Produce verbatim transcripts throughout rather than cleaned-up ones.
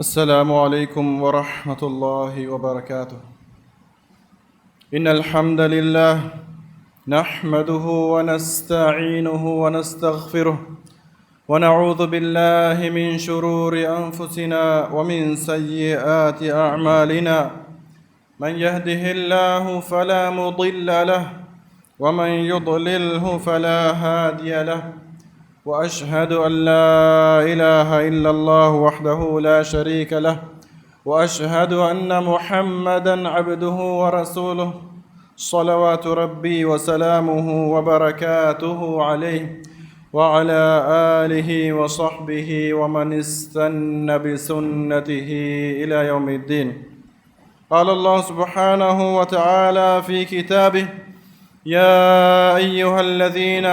السلام عليكم ورحمة الله وبركاته. إن الحمد لله نحمده ونستعينه ونستغفره، ونعوذ بالله من شرور أنفسنا ومن سيئات أعمالنا. من يهده الله فلا مضل له، ومن يضلله فلا هادي له. وأشهد أن لا إله إلا الله وحده لا شريك له، وأشهد أن محمدا عبده ورسوله، صلوات ربي وسلامه وبركاته عليه وعلى آله وصحبه ومن استن بسنته إلى يوم الدين. قال الله سبحانه وتعالى في كتابه: يا أيها الذين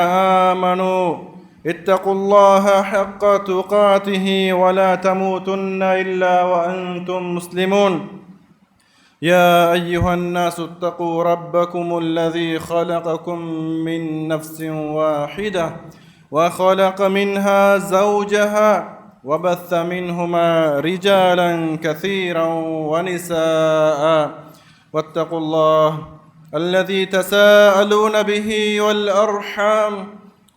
آمنوا اتقوا الله حق تقاته ولا تموتن إلا وأنتم مسلمون. يا أيها الناس اتقوا ربكم الذي خلقكم من نفس واحدة وخلق منها زوجها وبث منهما رجالا كثيرا ونساء واتقوا الله الذي تساءلون به والأرحام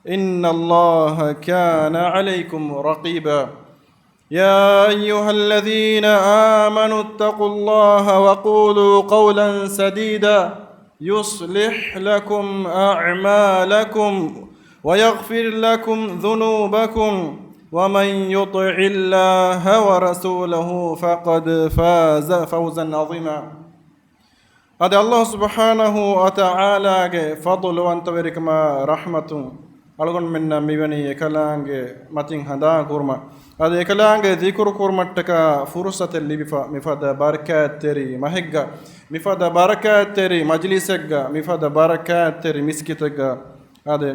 إن الله كان عليكم رقيبا. يا أيها الذين آمنوا اتقوا الله وقولوا قولا سديدا يصلح لكم أعمالكم ويغفر لكم ذنوبكم ومن يطع الله ورسوله فقد فاز فوزا عظيما. އާދެ، އައްލާހު ސުބްޙާނަހު ވަތަޢާލާގެ ފަޟުލުވަންތަވެރިކަމާ ރަޙްމަތުން އަޅުގަނޑުމެންނަށް މިވަނީ އެކަލާނގެ މަތިން ހަނދާން ކުރުމަށް. އާދެ، އެކަލާނގެ ޛިކުރު ކުރުމަށްޓަކާ ފުރުޞަތެއް ލިބިފަ، މިފަދަ ބަރަކާތްތެރި މަހެއްގަ، މިފަދަ ބަރަކާތްތެރި މަޖިލިސެއްގަ، މިފަދަ ބަރަކާތްތެރި މިސްކިތެއްގަ. އާދެ،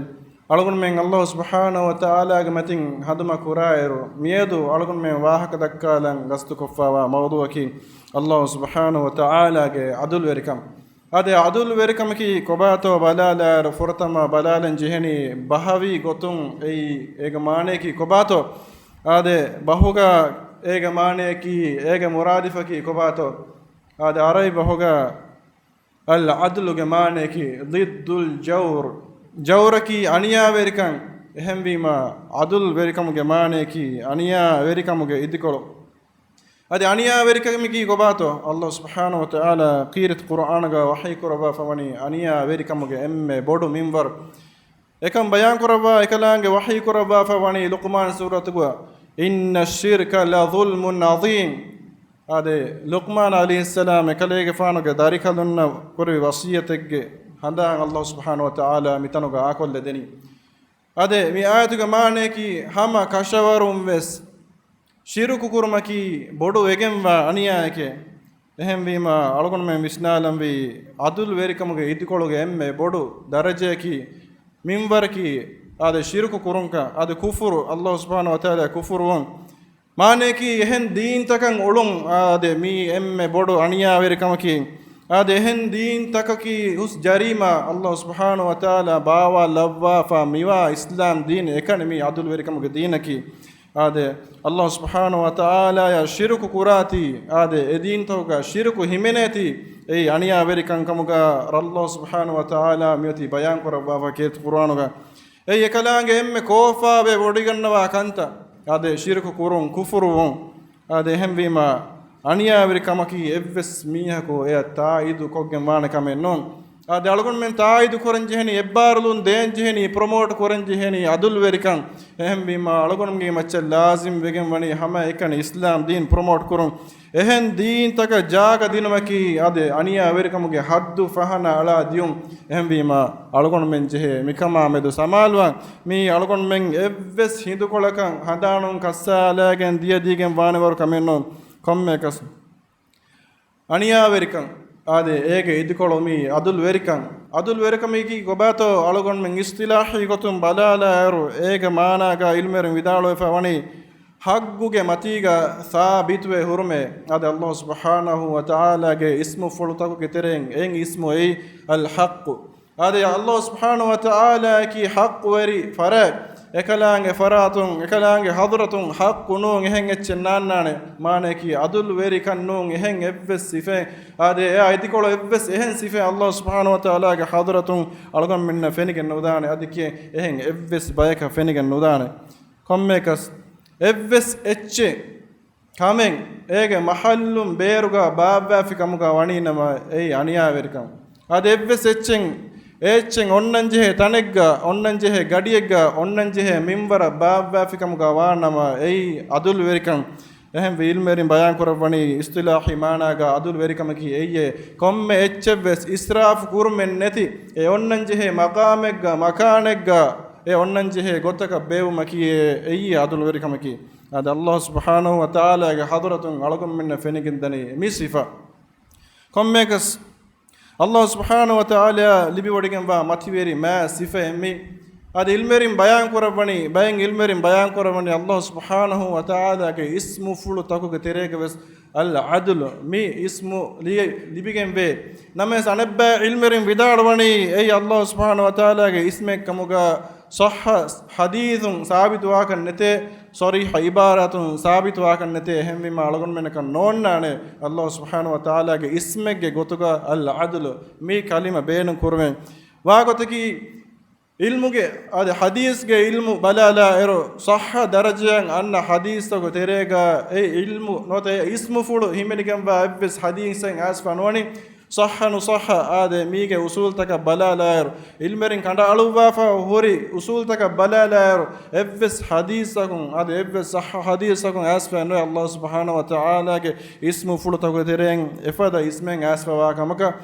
އަޅުގަނޑުމެން އައްލާހު ސުބްޙާނަހު ވަތަޢާލާގެ މަތިން ހަނދުމަ ކުރާއިރު، މިއަދު އަޅުގަނޑުމެން ވާހަކަ ދައްކާލަން ގަސްތުކޮށްފަވާ މައުޟޫޢަކީ، އައްލާހު ސުބްޙާނަހު ވަތަޢާލާގެ ޢަދުލުވެރިކަން. އާދެ، ޢަދުލުވެރިކަމަކީ ކޮބާތޯ ބަލާލާއިރު، ފުރަތަމަ ބަލާލަން ޖެހެނީ ބަހަވީ ގޮތުން އެއީ، އޭގެ މާނަޔަކީ ކޮބާތޯ؟ އާދެ، ބަހުގަ އޭގެ މާނަޔަކީ، އޭގެ މުރާދިފަކީ ކޮބާތޯ؟ އާދެ، ޢަރަބި ބަހުގަ އަލް ޢަދުލުގެ މާނަޔަކީ ޟިއްދުލް ޖައުރު. ޖައުރަކީ އަނިޔާވެރިކަން. އެހެންވީމަ، ޢަދުލުވެރިކަމުގެ މާނަޔަކީ އަނިޔާވެރިކަމުގެ އިދިކޮޅު. އަދި އަނިޔާވެރިކަމަކީ ކޮބާތޯ؟ އައްލާހު ސުބްޙާނަހު ވަތަޢާލާ ކީރިތި ޤުރުއާނުގަ ވަޙީ ކުރައްވާފަ ވަނީ އަނިޔާވެރިކަމުގެ އެންމެ ބޮޑު މިންވަރު. އެކަން ބަޔާން ކުރައްވާ އެކަލާނގެ ވަޙީ ކުރައްވާފަ ވަނީ ލުޤްމާން ސޫރަތުގަ، إن الشرك لظلم عظيم. އާދެ، ލުޤްމާން ޢަލައިހިއްސަލާމް އެކަލޭގެފާނުގެ ދަރިކަލުންނަށް ކުރެވި ވަޞިއްޔަތެއްގެ ހަނދާން އައްލާހު ސުބްޙާނަހު ވަތަޢާލާ މިތަނުގަ އާކޮށްލަދެނީ. އާދެ، މި އާޔަތުގެ މާނަޔަކީ ހަމަ ކަށަވަރުން ވެސް ޝިރުކު ކުރުމަކީ ބޮޑު ވެގެންވާ އަނިޔާއެކޭ. އެހެންވީމަ، އަޅުގަނޑުމެން ވިސްނާލަންވީ ޢަދުލުވެރިކަމުގެ އިދިކޮޅުގެ އެންމެ ބޮޑު ދަރަޖަޔަކީ، މިންވަރަކީ، އާދެ، ޝިރުކު ކުރުންކަން، އާދެ، ކުފުރު، އައްލާހު ސުބްޙާނަހު ވަތަޢާލާ ކުފުރުވުން. މާނަޔަކީ، އެހެން ދީންތަކަށް އުޅުން، އާދެ، މީ އެންމެ ބޮޑު އަނިޔާވެރިކަމަކީ. އާދެ، އެހެން ދީންތަކަކީ ހުސް ޖަރީމާ، އައްލާހު ސުބްޙާނަހު ވަތަޢާލާ ބާވާލައްވާފަ މިވާ އިސްލާމް ދީން އެކަނި މީ ޢަދުލުވެރިކަމުގެ ދީނަކީ. އާދެ، އައްލާހު ސުބްޙާނަހު ވަތަޢާލާޔާ ޝިރުކު ކުރާތީ، އާދެ، އެ ދީންތަކުގަ ޝިރުކު ހިމެނޭތީ، އެއީ އަނިޔާވެރިކަން ކަމުގަ އައްލާހު ސުބްޙާނަހު ވަތަޢާލާ މިއޮތީ ބަޔާން ކުރައްވާފަ ކީރިތި ޤުރުއާނުގަ. އެއީ އެކަލާނގެ އެންމެ ކޯފާވެ ވޮޑިގަންނަވާ ކަންތައް. އާދެ، ޝިރުކު ކުރުން، ކުފުރުވުން. އާދެ، އެހެންވީމަ، އަނިޔާވެރި ކަމަކީ އެއްވެސް މީހަކު އެއަށް ތާއީދު ކޮށްގެން ވާނެ ކަމެއް ނޫން. އާދެ، އަޅުގަނޑުމެން ތާއީދު ކުރަން ޖެހެނީ، އެއްބާރުލުން ދޭން ޖެހެނީ، ޕްރޮމޯޓް ކުރަން ޖެހެނީ، ޢަދުލުވެރިކަން. އެހެންވީމަ، އަޅުގަނޑުމެންގެ މައްޗަށް ލާޒިމް ވެގެން ވަނީ ހަމަ އެކަނި އިސްލާމް ދީން ޕްރޮމޯޓް ކުރުން. އެހެން ދީންތަކަށް ޖާގަ ދިނުމަކީ އާދެ، އަނިޔާވެރިކަމުގެ ހައްދު ފަހަނަ އަޅާ ދިޔުން. އެހެންވީމަ، އަޅުގަނޑުމެން ޖެހޭ މިކަމާ މެދު ސަމާލުވާން. މީ އަޅުގަނޑުމެން އެއްވެސް ހިނދުކޮޅަކަށް ހަނދާނުން ކައްސާލައިގެން ދިޔަދީގެން ވާނެވަރު ކަމެއް ނޫން. ކޮންމެއަކަސް އަނިޔާވެރިކަން، އާދެ، އޭގެ އިދިކޮޅު މީ ޢަދުލުވެރިކަން. ޢަދުލުވެރިކަމީގީ ކޮބާތޯ؟ އަޅުގަނޑުމެން އިޞްޠިލާޙީ ގޮތުން ބަލާލާއިރު، އޭގެ މާނާގަ ޢިލްމުވެރިން ވިދާޅުވެފަ ވަނީ، ޙައްޤުގެ މަތީގަ ސާބިތުވެ ހުރުމޭ. އާދެ، އައްލާހު ސުބްޙާނަހު ވަތަޢާލާގެ އިސްމުފުޅުތަކުގެ ތެރެއިން އެއް އިސްމު އެއީ އަލް ޙައްޤު. އާދެ، އައްލާހު ސުބްޙާނަހު ވަތަޢާލާއަކީ ޙައްޤުވެރި ފަރާތް. އެކަލާނގެ ފަރާތުން، އެކަލާނގެ ޙަޟްރަތުން ޙައްޤު ނޫން އެހެން އެއްޗެއް ނާންނާނެ. މާނަޔަކީ ޢަދުލުވެރިކަން ނޫން އެހެން އެއްވެސް ސިފައެއް، އާދެ، އެއާ އިދިކޮޅު އެއްވެސް އެހެން ސިފައެއް ﷲ ސުބްޙާނަހޫ ވަތަޢާލާގެ ޙަޟްރަތުން އަޅުގަނޑުމެންނަށް ފެނިގެން ނުދާނެ. އަދި ކިޔޭ އެހެން އެއްވެސް ބަޔަކަށް ފެނިގެން ނުދާނެ. ކޮންމެއަކަސް އެއްވެސް އެއްޗެއް ކަމެއް އޭގެ މަޙައްލުން ބޭރުގަ ބާއްވާފި ކަމުގަ ވަނީނަމަ، އެއީ އަނިޔާވެރިކަން. އަދި އެއްވެސް އެއްޗެއް، އެއްޗެއް އޮންނަންޖެހޭ ތަނެއްގަ، އޮންނަންޖެހޭ ގަޑިއެއްގަ، އޮންނަންޖެހޭ މިންވަރަށް ބާއްވާފި ކަމުގަ ވާނަމަ، އެއީ ޢަދުލުވެރިކަން. އެހެންވެ، ޢިލްމުވެރިން ބަޔާން ކުރައްވަނީ، އިޞްޠިލާޙީ މާނާގަ ޢަދުލުވެރިކަމަކީ އެއްޔެ، ކޮންމެ އެއްޗެއްވެސް އިސްރާފު ކުރުމެއް ނެތި، އެ އޮންނަންޖެހޭ މަޤާމެއްގަ، މަކާނެއްގަ، އެ އޮންނަންޖެހޭ ގޮތަކަށް ބޭއްވުމަކީ އެއީ ޢަދުލުވެރިކަމަކީ. އަދި ﷲ ސުބްޙާނަހޫ ވަތަޢާލާގެ ޙަޟްރަތުން އަޅުގަނޑުމެންނަށް ފެނިގެންދަނީ މި ސިފަ. ކޮންމެއަކަސް ﷲ ސުބްޙާނަހޫ ވަތަޢާލާ ލިބިވޮޑިގެންވާ މަތިވެރި މާ ސިފައެއް މީ. އަދި ޢިލްމުވެރިން ބަޔާން ކުރައްވަނީ، ބައެއް ޢިލްމުވެރިން ބަޔާން ކުރައްވަނީ، ﷲ ސުބްޙާނަހޫ ވަތަޢާލާގެ އިސްމުފުޅު ތަކުގެ ތެރޭގަވެސް އަލް ޢަދުލު މި އިސްމު ލިޔެ، ލިބިގެންވޭ. ނަމަވެސް އަނެއްބައި ޢިލްމުވެރިން ވިދާޅުވަނީ، އެއީ ﷲ ސުބްޙާނަހޫ ވަތަޢާލާގެ އިސްމެއް ކަމުގަ ޞައްޙަ ޙަދީޘުން ސާބިތުވާކަށް ނެތޭ، ޞަރީޙަ ޢިބާރާތުން ސާބިތުވާކަށް ނެތޭ. އެހެންވީމަ އަޅުގަނޑުމެންނަކަށް ނޯންނާނެ ﷲ ސުބްޙާނަހޫ ވަތަޢާލާގެ އިސްމެއްގެ ގޮތުގަ އަލް ޢަދުލު މި ކަލިމަ ބޭނުން ކުރުމެއް. ވާގޮތަކީ، ޢިލްމުގެ، އާދެ، ޙަދީޘްގެ ޢިލްމު ބަލާލާއިރު، ޞައްޙަ ދަރަޖައަށް އަންނަ ޙަދީޘްތަކު ތެރޭގަ އެ ޢިލްމު ނުވަތަ އެ އިސްމުފުޅު ހިމެނިގެންވާ އެއްވެސް ޙަދީޘެއް އައިސްފަ ނުވަނީ، ޞައްޙަ ނުޞައްޙަ، އާދެ، މީގެ އުޞޫލުތަކަށް ބަލާލާއިރު، ޢިލްމުވެރިން ކަނޑައަޅުއްވާފަ ހުރި އުޞޫލުތަކަށް ބަލާލާއިރު، އެއްވެސް ޙަދީޘްތަކުން، އާދެ، އެއްވެސް ޞައްޙަ ޙަދީޘްތަކުން އައިސްފަ ނުވޭ ﷲ ސުބްޙާނަހޫ ވަތަޢާލާގެ އިސްމުފުޅުތަކުގެ ތެރެއިން އެފަދަ އިސްމެއް އައިސްފަވާ ކަމަކަށް.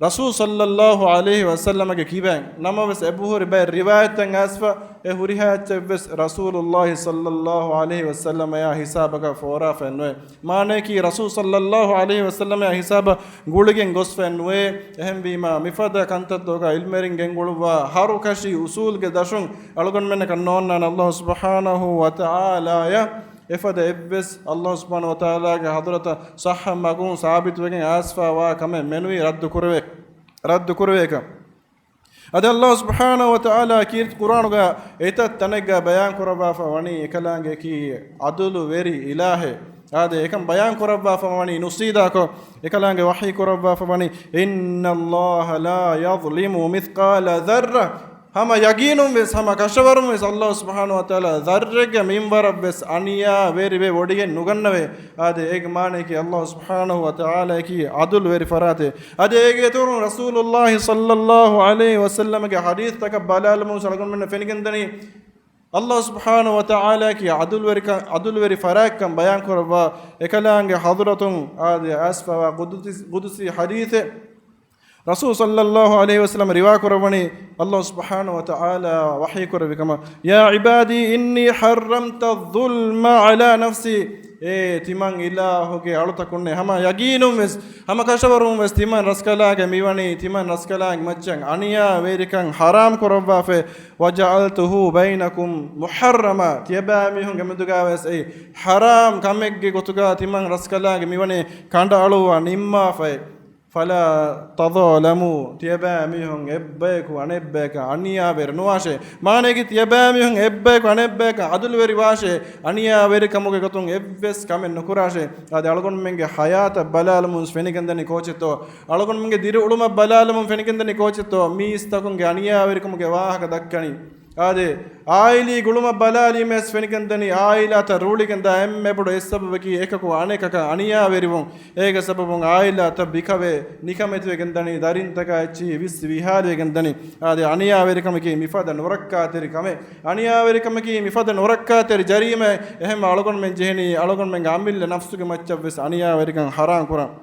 ރަސޫލު ޞައްލައްލާހު ޢަލައިހި ވަސައްލަމަގެ ކިބައިން ނަމަވެސް، އެބަހުރި ބައެއް ރިވާޔަތްތައް އައިސްފަ، އެ ހުރިހާ އެއްޗެއްވެސް ރަސޫލުﷲ ޞައްލައްލާހު ޢަލައިހި ވަސައްލަމަޔާ ހިސާބަކަށް ފޯރާފައެއް ނުވޭ. މާނަޔަކީ، ރަސޫލު ޞައްލައްލާހު ޢަލައިހި ވަސައްލަމަޔާ ހިސާބަށް ގުޅިގެން ގޮސްފައެއް ނުވޭ. އެހެންވީމާ، މިފަދަ ކަންތައްތަކަކަށް ޢިލްމުވެރިން ގެންގުޅުއްވާ ހަރުކަށި އުޞޫލުގެ ދަށުން އަޅުގަނޑުމެންނަކަށް ނޯންނާނެ ﷲ ސުބްޙާނަހޫ ވަތަޢާލާޔަށް އެފަދަ އެއްވެސް ﷲ ސުބްޙާނަހޫ ވަތަޢާލާގެ ޙަޟްރަތަށް ޞައްޙަ މަގުން ސާބިތުވެގެން އައިސްފަވާ ކަމެއް މެނުވީ ރައްދު ކުރެވޭ، ރައްދު ކުރެވޭކަން. އަދި ﷲ ސުބްޙާނަހޫ ވަތަޢާލާ ކީރިތި ޤުރްއާނުގަ އެތައް ތަނެއްގަ ބަޔާން ކުރައްވާފަ ވަނީ، އެކަލާނގެއަކީ ޢަދުލުވެރި އިލާހެއް. އާދެ، އެކަން ބަޔާން ކުރައްވާފަ ވަނީ ނުސީދާކޮށް، އެކަލާނގެ ވަޙީ ކުރައްވާފަ ވަނީ، إِنَّ اللَّهَ لَا يَظْلِمُ مِثْقَالَ ذَرَّةٍ. ހަމަ ޔަގީނުން ވެސް، ހަމަ ކަށަވަރުން ވެސް، ﷲ ސުބްޙާނަހޫ ވަތަޢާލާ ޛައްރެއްގެ މިންވަރަށް ވެސް އަނިޔާވެރިވެ ވޮޑިގެން ނުގަންނަވޭ. އާދެ، އޭގެ މާނަޔަކީ ﷲ ސުބްޙާނަހޫ ވަތަޢާލާއަކީ ޢަދުލުވެރި ފަރާތެއް. އަދި އޭގެ އިތުރުން ރަސޫލުﷲ ޞައްލައްލާހު ޢަލައިހި ވަސައްލަމަގެ ޙަދީޘްތަކަށް ބަލާލަމުން އަޅުގަނޑުމެންނަށް ފެނިގެންދަނީ، ﷲ ސުބްޙާނަހޫ ވަތަޢާލާއަކީ ޢަދުލުވެރިކަން، ޢަދުލުވެރި ފަރާތްކަން ބަޔާން ކުރައްވާ، އެކަލާނގެ ޙަޟްރަތުން އާދެ އައިސްފަވާ ޤުދުސީ، ޤުދުސީ ޙަދީޘެއް. ރަސޫލު ޞައްލައްލާހު ޢަލައިހި ވަސައްލަމަ ރިވާ ކުރައްވަނީ، ﷲ ސުބްޙާނަހޫ ވަތަޢާލާ ވަޙީ ކުރެއްވި ކަމަށް، يَا عِبَادِي إِنِّي حَرَّمْتُ الظُّلْمَ عَلَىٰ نَفْسِي. އޭ ތިމަން އިލާހުގެ އަޅުތަކުންނޭ، ހަމަ ޔަގީނުން ވެސް، ހަމަ ކަށަވަރުން ވެސް ތިމަން ރަސްކަލާނގެ މިވަނީ، ތިމަން ރަސްކަލާނގެ މައްޗަށް އަނިޔާވެރިކަން ޙަރާމް ކުރައްވާފައި، وَجَعَلْتُهُ بَيْنَكُمْ مُحَرَّمًا. ތިޔަބައިމީހުންގެ މެދުގަ ވެސް އެއީ ޙަރާމް ކަމެއްގެ ގޮތުގަ ތިމަން ރަސްކަލާނގެ މިވަނީ ކަނޑައަޅުއްވާ ނިންމާފައި. فَلَا تَظَالَمُوا، ތިޔަބައިމީހުން އެއްބަޔަކު އަނެއްބަޔަކަށް އަނިޔާވެރި ނުވާށޭ. މާނަޔަކީ، ތިޔަބައިމީހުން އެއްބަޔަކު އަނެއްބަޔަކަށް ޢަދުލުވެރިވާށޭ. އަނިޔާވެރިކަމުގެ ގޮތުން އެއްވެސް ކަމެއް ނުކުރާށޭ. އާދެ، އަޅުގަނޑުމެންގެ ޙަޔާތަށް ބަލާލަމުން ފެނިގެންދަނީ ކޯޗެއްތޯ؟ އަޅުގަނޑުމެންގެ ދިރިއުޅުމަށް ބަލާލަމުން ފެނިގެންދަނީ ކޯޗެއްތޯ؟ މީސްތަކުންގެ އަނިޔާވެރިކަމުގެ ވާހަކަ ދައްކަނީ. އާދެ، އާއިލީ ގުޅުމަށް ބަލާލީމަސް ފެނިގެންދަނީ، އާއިލާތައް ރޫޅިގެންދާ އެންމެ ބޮޑު އެއް ސަބަބަކީ އެކަކު އަނެކަކަށް އަނިޔާވެރިވުން. އޭގެ ސަބަބުން އާއިލާތައް ބިކަވެ، ނިކަމެތިވެގެންދަނީ، ދަރިންތަކާ އެއްޗިހި ވިއްސި ވިހާލިވެގެންދަނީ. އާދެ، އަނިޔާވެރިކަމަކީ މިފަދަ ނުރައްކާތެރި ކަމެއް. އަނިޔާވެރިކަމަކީ މިފަދަ ނުރައްކާތެރި ޖަރީމައެއް. އެހެން އަޅުގަނޑުމެން ޖެހެނީ، އަޅުގަނޑުމެންގެ އަމިއްލަ ނަފްސުގެ މައްޗަށްވެސް އަނިޔާވެރިކަން ޙަރާމް ކުރަން.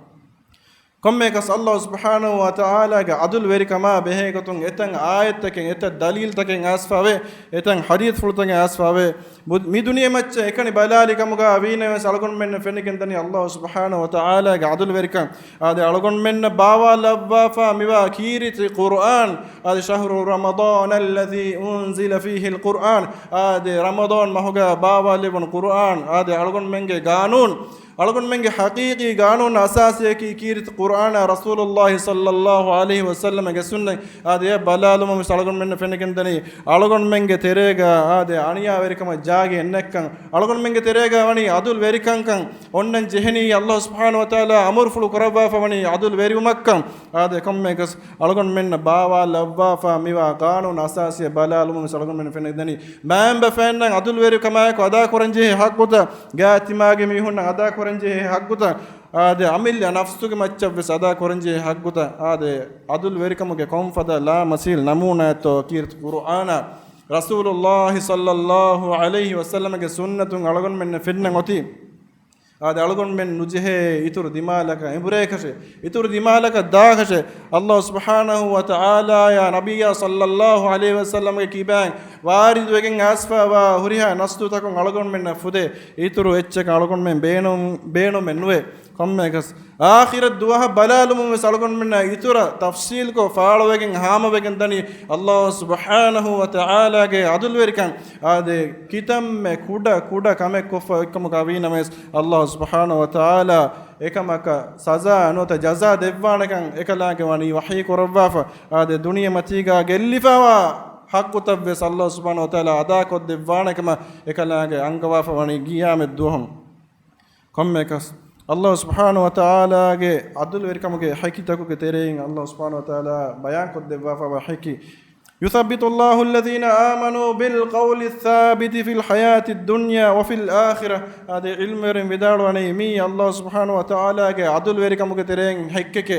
ކޮންމެއަކަސް ﷲ ސުބްޙާނަހޫ ވަތަޢާލާގެ ޢަދުލުވެރިކަމާ ބެހޭގޮތުން އެތައް އާޔަތްތަކެއް، އެތައް ދަލީލްތަކެއް އައިސްފަވޭ، އެތައް ޙަދީޘްފުޅުތަކެއް އައިސްފަވޭ. ބު-، މި ދުނިޔެމައްޗަށް އެކަނި ބަލާލި ކަމުގަ ވީނަމަވެސް އަޅުގަނޑުމެންނަށް ފެނިގެންދަނީ ﷲ ސުބްޙާނަހޫ ވަތަޢާލާގެ ޢަދުލުވެރިކަން. އާދެ، އަޅުގަނޑުމެންނަށް ބާވާލައްވާފާ މިވާ ކީރިތި ޤުރުއާން، އާދެ، شَهْرُ رَمَضَانَ الَّذِي أُنْزِلَ فِيهِ الْقُرْآنُ، އާދެ، ރަމަޟާން މަހުގަ ބާވާލެވުނު ޤުރުއާން، އާދެ، އަޅުގަނޑުމެންގެ ގާނޫނު، އަޅުގަނޑުމެންގެ ޙަޤީޤީ ގާނޫނު އަސާސީއަކީ ކީރިތި ޤުރްއާނާ ރަސޫލުﷲ ޞައްލަﷲ ޢަލައިހި ވަސައްލަމަގެ ސުންނަތް. އާދެ، އެ ބަލާލުމުން ވެސް އަޅުގަނޑުމެންނަށް ފެނިގެންދަނީ، އަޅުގަނޑުމެންގެ ތެރޭގަ އާދެ، އަނިޔާވެރިކަމަށް ޖާގައެއް ނެތްކަން، އަޅުގަނޑުމެންގެ ތެރޭގަ ވަނީ ޢަދުލުވެރިކަންކަން، އޮންނަން ޖެހެނީ ﷲ ސުބްޙާނަހޫ ވަތަޢާލާ އަމުރުފުޅު ކުރައްވާފަ ވަނީ ޢަދުލުވެރިވުމަށްކަން. އާދެ، ކޮންމެއަކަސް އަޅުގަނޑުމެންނަށް ބާވާލައްވާފަ މިވާ ޤާނޫނު އަސާސީއަށް ބަލާލުމުން ވެސް އަޅުގަނޑުމެން ފެނިދަނީ، މައިންބަފައިންނަށް ޢަދުލުވެރިކަމާއެކު އަދާކުރަންޖެހޭ ޙައްޤުތައް، ގާތްތިމާގެ މީހުންނަށް އަދާކުރަންޖެހޭ ޙައްޤުތައް، އާދެ، އަމިއްލަ ނަފްސުގެ މައްޗަށް ވެސް އަދާކުރަންޖެހޭ ޙައްޤުތައް، އާދެ، ޢަދުލުވެރިކަމުގެ ކޮންފަދަ ލާމަސީލް ނަމޫނާއެއްތޯ ކީރިތި ޤުރުއާނާ ރަސޫލުﷲ ޞައްލަﷲ ޢަލައިހި ވަސައްލަމަގެ ސުންނަތުން އަޅުގަނޑުމެންނަށް ފެންނަން އޮތީ. އާދެ، އަޅުގަނޑުމެން ނުޖެހޭ އިތުރު ދިމާލަކަށް އެނބުރޭކަށެއް، އިތުރު ދިމާލަކަށް ދާކަށެއް، ﷲ ސުބްޙާނަހޫ ވަތަޢާލާޔާ ނަބިއްޔާ ޞައްލަﷲ ޢަލައިހި ވަސައްލަމަގެ ކިބައިން ވާރިދުވެގެން އައިސްފައިވާ ހުރިހާ ނަޞްޞުތަކުން އަޅުގަނޑުމެންނަށް ފުދޭ އިތުރު އެއްޗަކަށް އަޅުގަނޑުމެން ބޭނުން، ބޭނުމެއް ނުވޭ. ކޮންމެއަކަސް އާޚިރަތް ދުވަހަށް ބަލާލުމުން ވެސް އަޅުގަނޑުމެންނަށް އިތުރަށް ތަފްޞީލްކޮށް ފާޅުވެގެން ހާމަވެގެން ދަނީ ﷲ ސުބްޙާނަހޫ ވަތަޢާލާގެ ޢަދުލުވެރިކަން. އާދެ، ކިތަންމެ ކުޑަ ކުޑަ ކަމެއް ކޮށްފަ އޮތްކަމުގަ ވީނަމަވެސް، ﷲ ސުބްޙާނަހޫ ވަތަޢާލާ އެކަމަކަށް ސަޒާ ނުވަތަ ޖަޒާ ދެއްވާނެކަން އެކަލާނގެ ވަނީ ވަޙީ ކުރައްވާފަ. އާދެ، ދުނިޔެމަތީގަ ގެއްލިފައިވާ ޙައްޤުތައް ވެސް ﷲ ސުބްޙާނަހޫ ވަތަޢާލާ އަދާކޮށްދެއްވާނެ ކަމަށް އެކަލާނގެ އަންގަވާފަ ވަނީ ޤިޔާމަތް ދުވަހުން. ކޮންމެއަކަސް، ﷲ ސުބްޙާނަހޫ ވަތަޢާލާގެ ޢަދުލުވެރިކަމުގެ ޙެކިތަކުގެ ތެރެއިން ﷲ ސުބްޙާނަހޫ ވަތަޢާލާ ބަޔާންކޮށްދެއްވާފައިވާ ޙެކި، يثبت الله الذين آمنوا بالقول الثابت في الحياة الدنيا وفي الآخرة. އާދެ، ޢިލްމުވެރިން ވިދާޅުވަނީ، މީ ﷲ ސުބްޙާނަހޫ ވަތަޢާލާގެ ޢަދުލުވެރިކަމުގެ ތެރެއިން ޙެއްކެކޭ.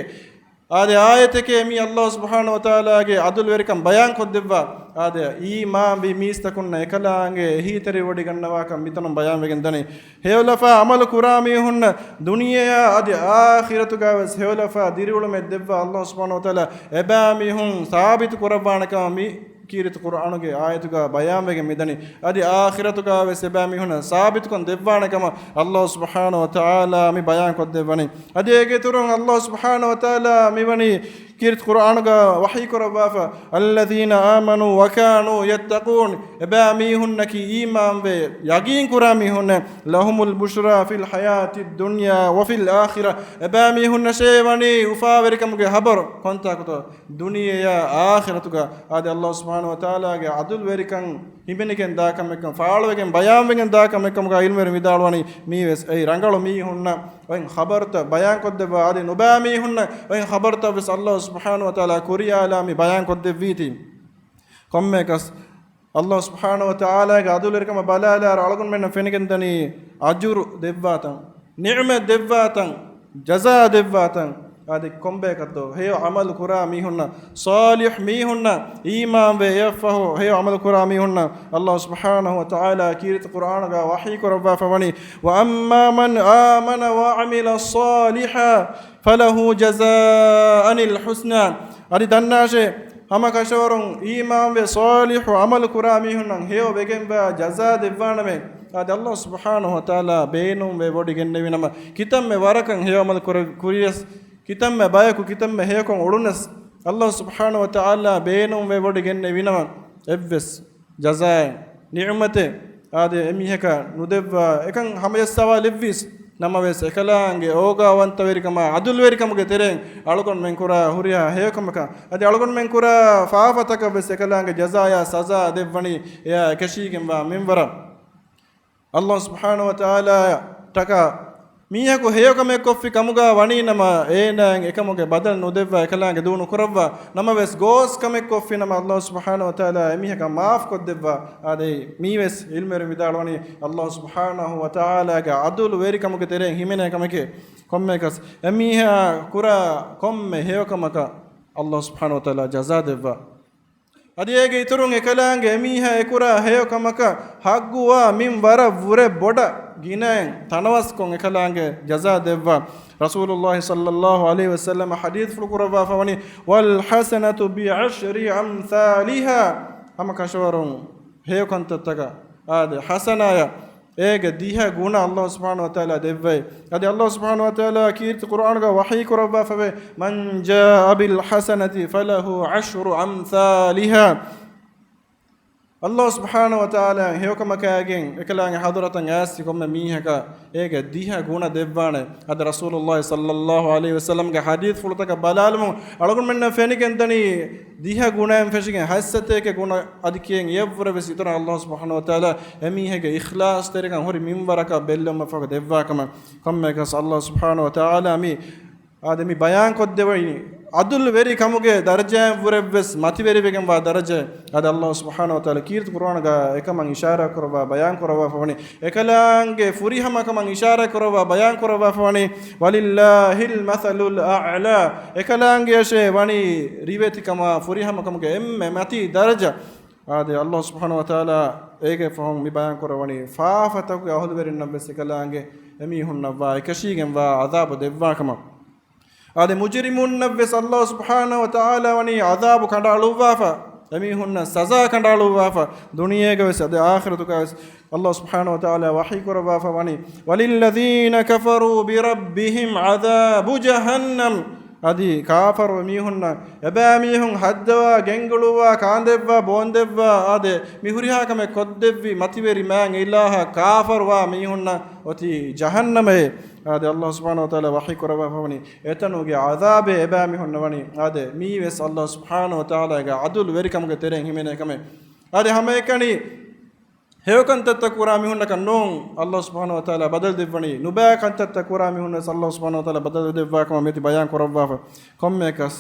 އާދެ، އާޔަތެކޭ މީ ﷲ ސުބްޙާނަހޫ ވަތަޢާލާގެ ޢަދުލުވެރިކަން ބަޔާންކޮށްދެއްވާ. އާދެ، އީމާންވި މީސްތަކުންނަށް އެކަލާނގެ އެހީތެރިވޮޑިގަންނަވާކަން މިތަނުން ބަޔާންވެގެން ދަނީ. ހެޔޮލަފާ ޢަމަލު ކުރާ މީހުންނަށް ދުނިޔެއާ އަދި އާޚިރަތުގަވެސް ހެޔޮލަފާ ދިރިއުޅުމެއް ދެއްވާ ﷲ ސުބްޙާނަހޫ ވަތަޢާލާ އެބައިމީހުން ސާބިތު ކުރައްވާނެކަމަށް މި ކީރިތި ޤުރްއާނުގެ އާޔަތުގަ ބަޔާންވެގެން މިދަނީ. އަދި އާޚިރަތުގަވެސް އެބައިމީހުންނަށް ސާބިތުކަން ދެއްވާނެކަމަށް ﷲ ސުބްޙާނަހޫ ވަތަޢާލާ މި ބަޔާންކޮށްދެއްވަނީ. އަދި އޭގެ އިތުރުން ﷲ ސުބްޙާނަހޫ ވަތަޢާލާ މިވަނީ ކީރިތި ޤުރްއާނުގަ ވަޙީ ކުރައްވާފަ، الذين آمنوا وكانوا يتقون، އެބައިމީހުންނަކީ އީމާންވެ ޔަގީން ކުރާ މީހުންނޭ، لهم البشرى في الحياة الدنيا وفي الآخرة، އެބައިމީހުންނަށޭ ވަނީ އުފާވެރިކަމުގެ ޚަބަރު. ކޮންތާކުތޯ؟ ދުނިޔެޔާ އާޚިރަތުގަ. އާދެ، ﷲ ސުބްޙާނަހޫ ވަތަޢާލާގެ ޢަދުލުވެރިކަން ހިމެނިގެން ދާ ކަމެއްކަން، ފާޅުވެގެން ބަޔާންވެގެން ދާ ކަމެއްކަމުގަ ޢިލްމުވެރިން ވިދާޅުވަނީ، މީވެސް އެއީ ރަނގަޅު މީހުންނަށް އޮތް ޚަބަރުތައް ބަޔާންކޮށްދެއްވާ، އަދި ނުބައި މީހުންނަށް އޮތް ޚަބަރުތައް ވެސް ﷲ ސުބްޙާނަހޫ ވަތަޢާލާ ކުރިޔާލާ މި ބަޔާންކޮށްދެއްވީތީ. ކޮންމެއަކަސް، ﷲ ސުބްޙާނަހޫ ވަތަޢާލާގެ ޢަދުލުވެރިކަމަށް ބަލާލާއިރު އަޅުގަނޑުމެންނަށް ފެނިގެންދަނީ އަޖުރު ދެއްވާތަން، ނިޢުމަތް ދެއްވާތަން، ޖަޒާ ދެއްވާތަން. އާދެ، ކޮންބަޔަކަށްދޯ؟ ހެޔޮ ޢަމަލު ކުރާ މީހުންނަށް، ޞާލިޙު މީހުންނަށް، އީމާންވެ އެއަށްފަހު ހެޔޮ ޢަމަލު ކުރާ މީހުންނަށް ﷲ ސުބްޙާނަހޫ ވަތަޢާލާ ކީރިތި ޤުރްއާނުގަ ވަޙީ ކުރައްވާފަ ވަނީ، وأما من آمن وعمل صالحا فله جزاء الحسنى. އަދި ދަންނާށޭ، ހަމަ ކަށަވަރުން އީމާންވެ ޞާލިޙު ޢަމަލު ކުރާ މީހުންނަށް ހެޔޮ ވެގެންވާ ޖަޒާ ދެއްވާނަމޭ. އާދެ، ﷲ ސުބްޙާނަހޫ ވަތަޢާލާ ބޭނުންވެ ވޮޑިގެންނެވިނަމަ، ކިތަންމެ ވަރަކަށް ހެޔޮ ޢަމަލު ކުރެ-، ކުރިޔަސް، ކިތަންމެ ބަޔަކު ކިތަންމެ ހެޔޮކޮށް އުޅުނަސް، ﷲ ސުބްޙާނަހޫ ވަތަޢާލާ ބޭނުންވެ ވޮޑިގެންނެވިނަމަ، އެއްވެސް ޖަޒާއެއް، ނިޢުމަތެއް، އާދެ، އެމީހަކަށް ނުދެއްވާ، އެކަން ހަމަޖައްސަވާލެއްވީސް ނަމަވެސް، އެކަލާނގެ އޯގާވަންތަވެރިކަމާ، ޢަދުލުވެރިކަމުގެ ތެރެއިން އަޅުގަނޑުމެން ކުރާ ހުރިހާ ހެޔޮކަމަކަށް، އަދި އަޅުގަނޑުމެން ކުރާ ފާފަތަކަށް ވެސް އެކަލާނގެ ޖަޒާޔާ ސަޒާ ދެއްވަނީ، އެއާ އެކަށީގެންވާ މިންވަރަށް. ﷲ ސުބްޙާނަހޫ ވަތަޢާލާ ޓަކާ މީހަކު ހެޔޮކަމެއް ކޮށްފި ކަމުގަ ވަނީ ނަމަ، އޭނާއަށް އެކަމުގެ ބަދަލު ނުދެއްވާ، އެކަލާނގެ ދޫ ނުކުރައްވާ ނަމަވެސް، ގޯސް ކަމެއް ކޮށްފި ނަމަ، ﷲ ސުބްޙާނަހޫ ވަތަޢާލާ އެމީހަކަށް މާފް ކޮށްދެއްވާ. އާދެ، މީވެސް ޢިލްމުވެރިން ވިދާޅުވަނީ، ﷲ ސުބްޙާނަހޫ ވަތަޢާލާގެ ޢަދުލުވެރިކަމުގެ ތެރެއިން ހިމެނޭ ކަމެކޭ. ކޮންމެއަކަސް، އެމީހާ ކުރާ ކޮންމެ ހެޔޮކަމަކަށް ﷲ ސުބްޙާނަހޫ ވަތަޢާލާ ޖަޒާ ދެއްވާ. އަދި އޭގެ އިތުރުން އެކަލާނގެ އެމީހާ އެކުރާ ހެޔޮ ކަމަކަށް ހައްގުވާ މިން ވަރަށް ވުރެ ބޮޑަށް ގިނައިން ތަނަވަސްކޮށް އެކަލާނގެ ޖަޒާ ދެއްވާ. ރަސޫލުﷲ ޞައްލަﷲ ޢަލައިހި ވަސައްލަމަ ޙަދީޘްފުޅު ކުރައްވާފަ ވަނީ، والحسنة بعشر أمثالها، ހަމަ ކަށަވަރުން ހެޔޮ ކަންތައްތަކަށް އާދެ، ޙަސަނާޔަށް އޭގެ ދިހަ ގުނަ ﷲ ސުބްޙާނަހޫ ވަތަޢާލާ ދެއްވައި. އަދި ﷲ ސުބްޙާނަހޫ ވަތަޢާލާ ކީރިތި ޤުރްއާނުގަ ވަޙީ ކުރައްވާފަވޭ، من جاء بالحسنة فله عشر أمثالها. ﷲ ސުބްޙާނަހޫ ވަތަޢާލާ ހެޔޮކަމަކާގެން އެކަލާނގެ ޙަޟްރަތަށް އައިސް ކޮންމެ މީހަކަށް އޭގެ ދިހަ ގުނަ ދެއްވާނެ. އަދި ރަސޫލުﷲ ޞައްލަﷲ ޢަލައިހި ވަސައްލަމްގެ ޙަދީޘްފުޅުތަކަށް ބަލާލުމުން އަޅުގަނޑުމެންނަށް ފެނިގެން ދަނީ، ދިހަ ގުނައިން ފެށިގެން ހަތްސަތޭކަ ގުނަ އަދި ކިޔަން އެއަށްވުރެ ވެސް އިތުރަށް ﷲ ސުބްޙާނަހޫ ވަތަޢާލާ އެމީހެއްގެ އިޚްލާޞްތެރިކަން ހުރި މިންވަރަކަށް ބެއްލެވުމަށްފަހު ދެއްވާ ކަމަށް. ކޮންމެއަކަސް ﷲ ސުބްޙާނަހޫ ވަތަޢާލާ މި އާދެ، މި ބަޔާންކޮށްދެވީ، ޢަދުލުވެރި ކަމުގެ ދަރަޖައިން ވުރެ ވެސް މަތިވެރިވެގެންވާ ދަރަޖައެއް. އާދެ، ﷲ ސުބްޙާނަހޫ ވަތަޢާލާ ކީރިތި ޤުރުއާނުގަ އެކަމަށް އިޝާރާ ކުރައްވާ ބަޔާން ކުރައްވާފަ ވަނީ. އެކަލާނގެ ފުރިހަމަކަމަށް އިޝާރާ ކުރައްވާ ބަޔާން ކުރައްވާފަ ވަނީ، وَلِلَّهِ الْمَثَلُ الْأَعْلَى. އެކަލާނގެއަށޭ ވަނީ ރިވެތިކަމާ ފުރިހަމަކަމުގެ އެންމެ މަތީ ދަރަޖަ. އާދެ، ﷲ ސުބްޙާނަހޫ ވަތަޢާލާ އޭގެ ފަހުން މި ބަޔާން ކުރައްވަނީ، ފާފަތަކުގެ އަހުލުވެރިންނަށް ވެސް އެކަލާނގެ އެމީހުންނަށްވާ އެކަށީގެންވާ ޢަޛާބު ދެއްވާ ކަމަށް. އާދެ، މުޖުރިމުންނަށް ވެސް ﷲ ސުބްޙާނަހޫ ވަތަޢާލާ ވަނީ ޢަޛާބު ކަނޑައަޅުއްވާފަ، އެމީހުންނަށް ސަޒާ ކަނޑައަޅުއްވާފަ، ދުނިޔޭގަ ވެސް އަދި އާޚިރަތުގަ ވެސް. ﷲ ސުބްޙާނަހޫ ވަތަޢާލާ ވަޙީ ކުރައްވާފަ ވަނީ، وَلِلَّذِينَ كَفَرُوا بِرَبِّهِمْ عَذَابُ جَهَنَّمَ. އަދި ކާފަރު މީހުންނަށް، އެބައިމީހުން ހައްދަވާ، ގެންގުޅުއްވާ، ކާންދެއްވާ، ބޯންދެއްވާ، އާދެ، މި ހުރިހާ ކަމެއް ކޮށްދެއްވި މަތިވެރި މާތް އިލާހަށް ކާފަރުވާ މީހުންނަށް އޮތީ ޖަހަންނަމައޭ. އާދެ، ﷲ ސުބްޙާނަހޫ ވަތަޢާލާ ވަޙީ ކުރައްވާފަ ވަނީ، އެތަނުގެ ޢަޛާބޭ އެބައިމީހުންނަށް ވަނީ. އާދެ، މީ ވެސް ﷲ ސުބްޙާނަހޫ ވަތަޢާލާގެ ޢަދުލުވެރިކަމުގެ ތެރެއިން ހިމެނޭ ކަމެއް. އާދެ، ހަމައެކަނި ހެޔޮކަންތައްތައް ކުރާ މީހުންނަކަށް ނޫން ﷲ ސުބްޙާނަހޫ ވަތަޢާލާ ބަދަލު ދެއްވަނީ. ނުބައި ކަންތައްތައް ކުރާ މީހުންނަށް ވެސް ﷲ ސުބްޙާނަހޫ ވަތަޢާލާ ބަދަލު ދެއްވާ ކަމަށް މިއޮތީ ބަޔާން ކުރައްވާފަ. ކޮންމެއަކަސް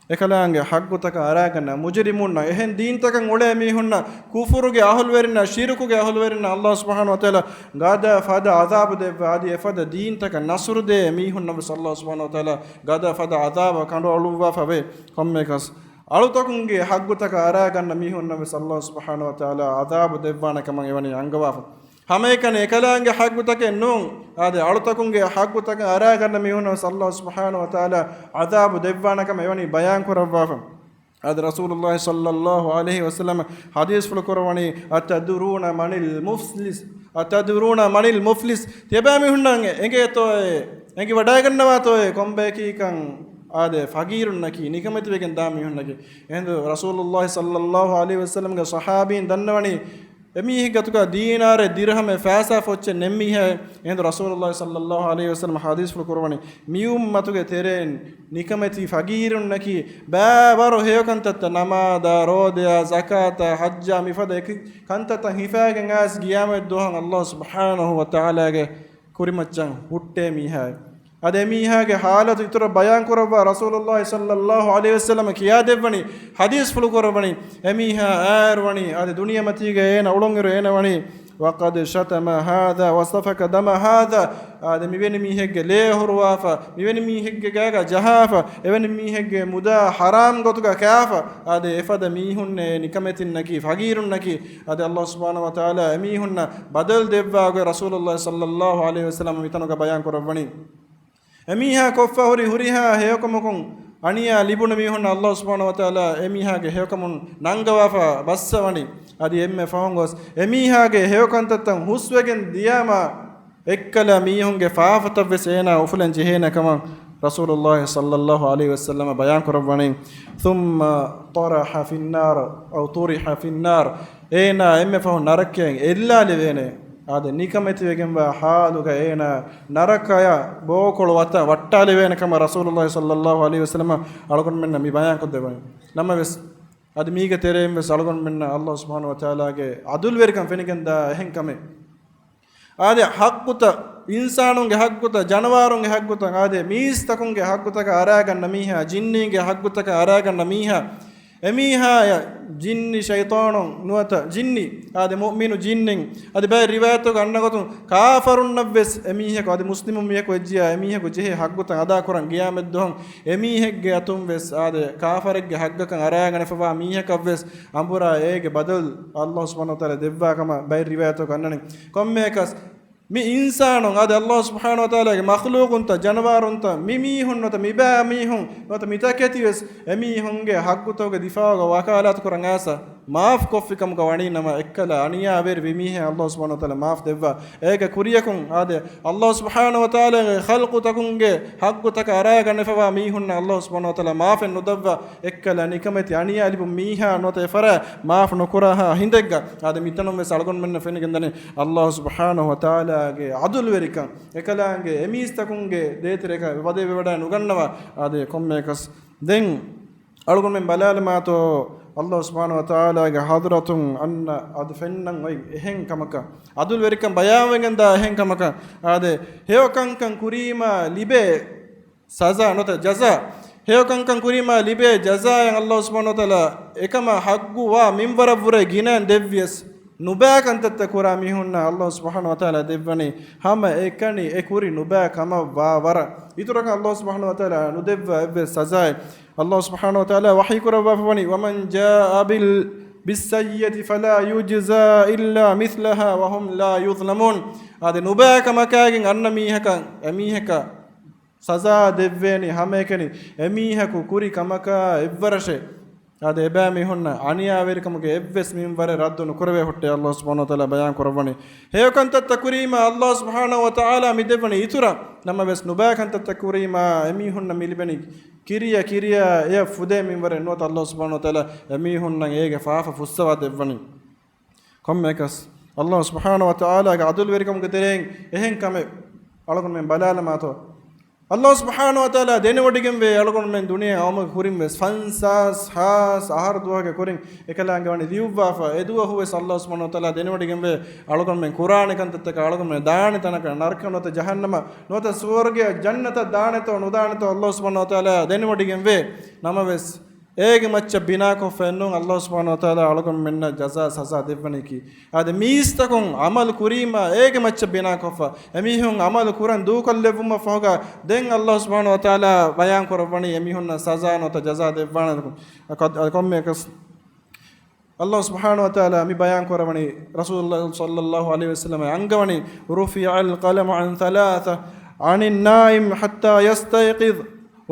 އެކަލާނގެ ޙައްޤުތަކަށް އަރާގަންނަ މުޖުރިމުންނަށް، އެހެން ދީންތަކަށް އުޅޭ މީހުންނަށް، ކުފުރުގެ އަހުލުވެރިންނަށް، ޝިރުކުގެ އަހުލުވެރިންނަށް ﷲ ސުބްޙާނަހޫ ވަތަޢާލާ ގަދަ ފަދަ ޢަޛާބު ދެއްވާ، އަދި އެފަދަ ދީންތަކަށް ނަޞްރު ދޭ މީހުންނަށް ވެސް ﷲ ސުބްޙާނަހޫ ވަތަޢާލާ ގަދަ ފަދަ ޢަޛާބަށް ކަނޑުއަޅުއްވާފަ ވޭ. ކޮންމެއަކަސް އަޅުތަކުންގެ ޙައްޤުތަކަށް އަރާގަންނަ މީހުންނަށް ވެސް ﷲ ސުބްޙާނަހޫ ވަތަޢާލާ ޢަޛާބު ދެއްވާނެ ކަމަށް އެވަނީ އަންގަވާފަ. ހަމައެކަނި އެކަލާނގެ ޙައްޤުތަކެއް ނޫން. އާދެ، އަޅުތަކުންގެ ޙައްޤުތަކަށް އަރާގަންނަ މީހުންނަށް ވެސް ﷲ ސުބްޙާނަހޫ ވަތަޢާލާ ޢަޛާބު ދެއްވާނެ ކަމަށް އެވަނީ ބަޔާން ކުރައްވާފަ. އާދެ، ރަސޫލުﷲ ޞައްލަﷲ ޢަލައިހި ވަސައްލަމަ ޙަދީޘްފުޅު ކުރައްވަނީ، أَتَدْرُونَ مَنِ الْمُفْلِسُ؟ أَتَدْرُونَ مَنِ الْمُفْلِسُ؟ ތިޔަބައިމީހުންނަށް އެނގޭތޯއޭ؟ އެނގިވަޑައިގަންނަވާތޯއޭ ކޮންބަޔަކީކަން؟ އާދެ، ފަގީރުންނަކީ، ނިކަމެތިވެގެން ދާ މީހުންނަކީ. އެހިނދު ރަސޫލުﷲ ޞައްލަﷲ ޢަލައިހި ވަސައްލަމްގެ ޞަޙާބީން ދަންނަވަނީ، އެމީހެއްގެ އަތުގަ ދީނާރެއް ދިރްހަމެއް ފައިސާ ފޮއްޗެއް ނެތް މީހާއޭ. އެހިނދު ރަސޫލުﷲ ޞައްލަﷲ ޢަލައިހި ވަސައްލަމަ ޙަދީޘްފުޅު ކުރައްވަނީ، މި އުއްމަތުގެ ތެރެއިން ނިކަމެތި ފަގީރުންނަކީ، ބައިވަރު ހެޔޮކަންތައްތައް، ނަމާދާ، ރޯދަޔާ، ޒަކާތާ، ޙައްޖާ، މިފަދަ އެކި ކަންތައްތައް ހިފައިގެން އައިސް ޤިޔާމަތް ދުވަހަށް ﷲ ސުބްޙާނަހޫ ވަތަޢާލާގެ ކުރިމައްޗަށް ހުއްޓޭ މީހާއޭ. އަދި އެމީހާގެ ޙާލަތު އިތުރަށް ބަޔާން ކުރައްވާ ރަސޫލުﷲ ޞައްލަﷲ ޢަލައިހި ވަސައްލަމަ ކިޔާދެއްވަނީ، ޙަދީޘްފުޅު ކުރައްވަނީ، އެމީހާ އާއިރު ވަނީ އަދި ދުނިޔެމަތީގަ އޭނަ އުޅުންއިރު އޭނަ ވަނީ، وَقَدْ شَتَمَ هَذَا وَسَفَكَ دَمَ هَذَا. އާދެ، މިވެނި މީހެއްގެ ލޭ އޮހޮރުވާފަ، މިވެނި މީހެއްގެ ގާގަ ޖަހާފަ، އެވެނި މީހެއްގެ މުދާ ޙަރާމް ގޮތުގަ ކާފަ، އާދެ، އެފަދަ މީހުންނޭ ނިކަމެތިންނަކީ، ފަގީރުންނަކީ. އާދެ، ﷲ ސުބްޙާނަހޫ ވަތަޢާލާ އެމީހުންނަށް ބަދަލު ދެއްވާ ގޮތް ރަސޫލުﷲ ޞައްލަﷲ ޢަލައިހި ވަސައްލަމަ މިތަނުގަ ބަޔާން ކުރައްވަނީ. އެމީހާ ކޮށްފަ ހުރި ހުރިހާ ހެޔޮކަމަކުން އަނިޔާ ލިބުނު މީހުންނަށް ﷲ ސުބްޙާނަހޫ ވަތަޢާލާ އެމީހާގެ ހެޔޮކަމުން ނަންގަވާފަ ބައްސަވަނީ. އަދި އެންމެ ފަހުން ގޮސް އެމީހާގެ ހެޔޮކަންތައްތައް ހުސްވެގެން ދިޔާމާ، އެއްކަލަ މީހުންގެ ފާފަތައްވެސް އޭނާ އުފުލަން ޖެހޭނެ ކަމަށް ރަސޫލުﷲ ޞައްލަﷲ ޢަލައިހި ވަސައްލަމަ ބަޔާން ކުރައްވަނީ، ثُمَّ طُرِحَ فِي النَّارِ، أَوْ طُرِحَ فِي النَّارِ، އޭނާ އެންމެ ފަހުން ނަރަކަޔަށް އެއްލާލެވޭނެ. އާދެ، ނިކަމެތިވެގެންވާ ޙާލުގަ އޭނާ ނަރަކަޔަށް ބޯކޮޅު ވަތަށް ވައްޓާލެވޭނެ ކަމަށް ރަސޫލުﷲ ޞައްލަﷲ ޢަލައިހި ވަސައްލަމަ އަޅުގަނޑުމެންނަށް މި ބަޔާން ކޮށްދެއްވަނީ. ނަމަވެސް، އަދި މީގެ ތެރެއިން ވެސް އަޅުގަނޑުމެންނަށް ﷲ ސުބްޙާނަހޫ ވަތަޢާލާގެ ޢަދުލުވެރިކަން ފެނިގެންދާ އެހެން ކަމެއް. އާދެ، ޙައްޤުތައް، އިންސާނުންގެ ޙައްޤުތައް، ޖަނަވާރުންގެ ޙައްޤުތައް، އާދެ، މީސްތަކުންގެ ޙައްޤުތަކަށް އަރާގަންނަ މީހާ، ޖިންނީންގެ ޙައްޤުތަކަށް އަރާގަންނަ މީހާ، އެމީހާޔަށް ޖިންނި ޝައިޠާނުން ނުވަތަ ޖިންނި، އާދެ، މުއުމިނު ޖިންނިން، އަދި ބައެއް ރިވާޔަތުގަ އަންނަ ގޮތުން ކާފަރުންނަށްވެސް އެމީހަކު، އަދި މުސްލިމު މީހަކު ވެއްޖިޔާ އެމީހަކު ޖެހޭ ޙައްޤުތައް އަދާކުރަން ޤިޔާމަތްދުވަހު އެމީހެއްގެ އަތުންވެސް، އާދެ، ކާފަރެއްގެ ޙައްޤަކަށް އަރާގަނެފަވާ މީހަކަށްވެސް އަނބުރާ އޭގެ ބަދަލު ﷲ ސުބްޙާނަހޫ ވަތަޢާލާ ދެއްވާ ކަމަށް ބައެއް ރިވާޔަތުގަ އަންނަނީ. ކޮންމެއަކަސް، މި އިންސާނުން އާދެ، ﷲ ސުބްޙާނަހޫ ވަތަޢާލާގެ މަޚްލޫޤުންތައް، ޖަނަވާރުންތައް، މި މީހުން ނުވަތަ މި ބައިމީހުން ނުވަތަ މިތަކެތިވެސް އެމީހުންގެ ޙައްޤުތަކުގެ ދިފާޢުގަ ވަކާލާތު ކުރަން އައިސް، މާފް ކޮށްފި ކަމުގަ ވަނީ ނަމަ، އެއްކަލަ އަނިޔާވެރި ވި މީހެއް އައްލާހު ސުބްޙާނަހު ވަތަޢާލާ މާފް ދެއްވާ. އޭގެ ކުރިޔަކުން އާދެ، އައްލާހު ސުބްޙާނަހު ވަތަޢާލާގެ ޚަލްޤުތަކުންގެ ޙައްޤުތަކަށް އަރާގަނެފަވާ މީހުންނަށް އައްލާހު ސުބްޙާނަހު ވަތަޢާލާ މާފެއް ނުދައްވާ. އެއްކަލަ ނިކަމެތި އަނިޔާ ލިބުން މީހާ ނުވަތަ އެފަރާ މާފް ނުކުރާހާ ހިނދެއްގަ އާދެ، މިތަނުން ވެސް އަޅުގަނޑުމެންނަށް ފެނިގެންދަނީ އައްލާހު ސުބްޙާނަހު ވަތަޢާލާގެ ޢަދުލުވެރިކަން. އެކަލާނގެ އެމީސްތަކުންގެ ދޭތެރޭގަ ވަދެ ވެވަޑައި ނުގަންނަވާ. އާދެ، ކޮންމެއަކަސް ދެން އަޅުގަނޑުމެން ބަލާލަމާތޯ، އައްލާހު ސުބްޙާނަހު ވަތަޢާލާގެ ޙަޟްރަތުން އަންނަ އަދި ފެންނަން އޮތް އެހެން ކަމަކަށް، ޢަދުލުވެރިކަން ބަޔާންވެގެންދާ އެހެން ކަމަކަށް، އާދެ، ހެޔޮކަންކަން ކުރީމާ ލިބޭ ސަޒާ ނުވަތަ ޖަޒާ، ހެޔޮކަންކަން ކުރީމާ ލިބޭ ޖަޒާއެއް އައްލާހު ސުބްޙާނަހު ވަތަޢާލާ އެކަމަށް ޙައްޤުވާ މިންވަރަށްވުރެ ގިނައިން ދެއްވިޔަސް، ނުބައި ކަންތައްތައް ކުރާ މީހުންނަށް އައްލާހު ސުބްޙާނަހު ވަތަޢާލާ ދެއްވަނީ ހަމައެކަނި އެ ކުރި ނުބައި ކަމަށް ވާ ވަރަށް. އިތުރަކަށް އައްލާހު ސުބްޙާނަހު ވަތަޢާލާ ނުދެއްވާ އެއްވެސް ސަޒާއެއް. އައްލާހު ސުބްޙާނަހު ވަތަޢާލާ ވަޙީ ކުރައްވާފަ ވަނީ، وَمَنْ جَاءَ بِالْ-، بِالسَّيِّئَّةِ فَلَا يُجْزَى إِلَّا مِثْلَهَا وَهُمْ لَا يُظْلَمُونَ. އާދެ، ނުބައި ކަމަކާގެން އަންނަ މީހަކަށް، އެމީހަކަށް ސަޒާ ދެއްވޭނީ ހަމައެކަނި އެމީހަކު ކުރި ކަމަކާ އެއްވަރަށޭ. އާދެ، އެބައިމީހުންނަށް އަނިޔާވެރިކަމުގެ އެއްވެސް މިންވަރެއް ރައްދު ނުކުރެވޭ ހުއްޓޭ. އައްލާހު ސުބްޙާނަހު ވަތަޢާލާ ބަޔާން ކުރައްވަނީ، ހެޔޮކަންތައްތައް ކުރީމާ އައްލާހު ސުބްޙާނަހު ވަތަޢާލާ މި ދެއްވަނީ އިތުރަށް. ނަމަވެސް، ނުބައި ކަންތައްތައް ކުރީމާ އެމީހުންނަށް މި ލިބެނީ ކިރިޔަށް ކިރިޔަށް އެޔަށް ފުދޭ މިންވަރެއް ނުވަތަ، އައްލާހު ސުބްޙާނަހު ވަތަޢާލާ އެމީހުންނަށް އޭގެ ފާފަ ފުއްސަވާ ދެއްވަނީ. ކޮންމެއަކަސް، އައްލާހު ސުބްޙާނަހު ވަތަޢާލާގެ ޢަދުލުވެރިކަމުގެ ތެރެއިން އެހެން ކަމެއް އަޅުގަނޑުމެން ބަލާލަމާތޯ؟ އައްލާހު ސުބްޙާނަހު ވަތަޢާލާ ދެނެވޮޑިގެންވޭ އަޅުގަނޑުމެން ދުނިޔެ އައުމުގެ ކުރިން ވެސް ފަންސާސް ހާސް އަހަރު ދުވަހުގެ ކުރިން އެކަލާނގެ ވަނީ ލިޔުއްވާފަ. އެ ދުވަހު ވެސް އައްލާހު ސުބްޙާނަހު ވަތަޢާލާ ދެނެވޮޑިގެންވޭ އަޅުގަނޑުމެން ކުރާނެ ކަންތައްތަކަށް އަޅުގަނޑުމެން ދާނެ ތަނަކަށް، ނަރަކަ ނުވަތަ ޖަހަންނަމަ ނުވަތަ ސުވަރުގެއަށް ޖަންނަތަށް ދާނެތޯ ނުދާނެތޯ އައްލާހު ސުބްޙާނަހު ވަތަޢާލާ ދެނެވޮޑިގެންވޭ. ނަމަވެސް، އޭގެ މައްޗަށް ބިނާކޮށްފައެއްނޫން އައްލާހު ސުބްޙާނަހު ވަތަޢާލާ އަޅުގަނޑުމެންނަށް ޖަޒާ ސަޒާ ދެއްވަނީކީ. އާދެ، މީސްތަކުން ޢަމަލު ކުރީމާ އޭގެ މައްޗަށް ބިނާކޮށްފަ، އެމީހުން ޢަމަލު ކުރަން ދޫކޮށްލެއްވުމަށް ފަހުގަ ދެން އައްލާހު ސުބްޙާނަހު ވަތަޢާލާ ބަޔާން ކުރައްވަނީ އެމީހުންނަށް ސަޒާ ނުވަތަ ޖަޒާ ދެއްވާނެ. އަ، ކޮ-، އަ، ކޮންމެއަކަސް އައްލާހު ސުބްޙާނަހު ވަތަޢާލާ މި ބަޔާން ކުރައްވަނީ، ރަސޫލުﷲ ޞައްލައްލާހު ޢަލައިހި ވަސައްލަމަ އަންގަވަނީ، رفع القلم عن ثلاثة، عن النائم حتى يستيقظ،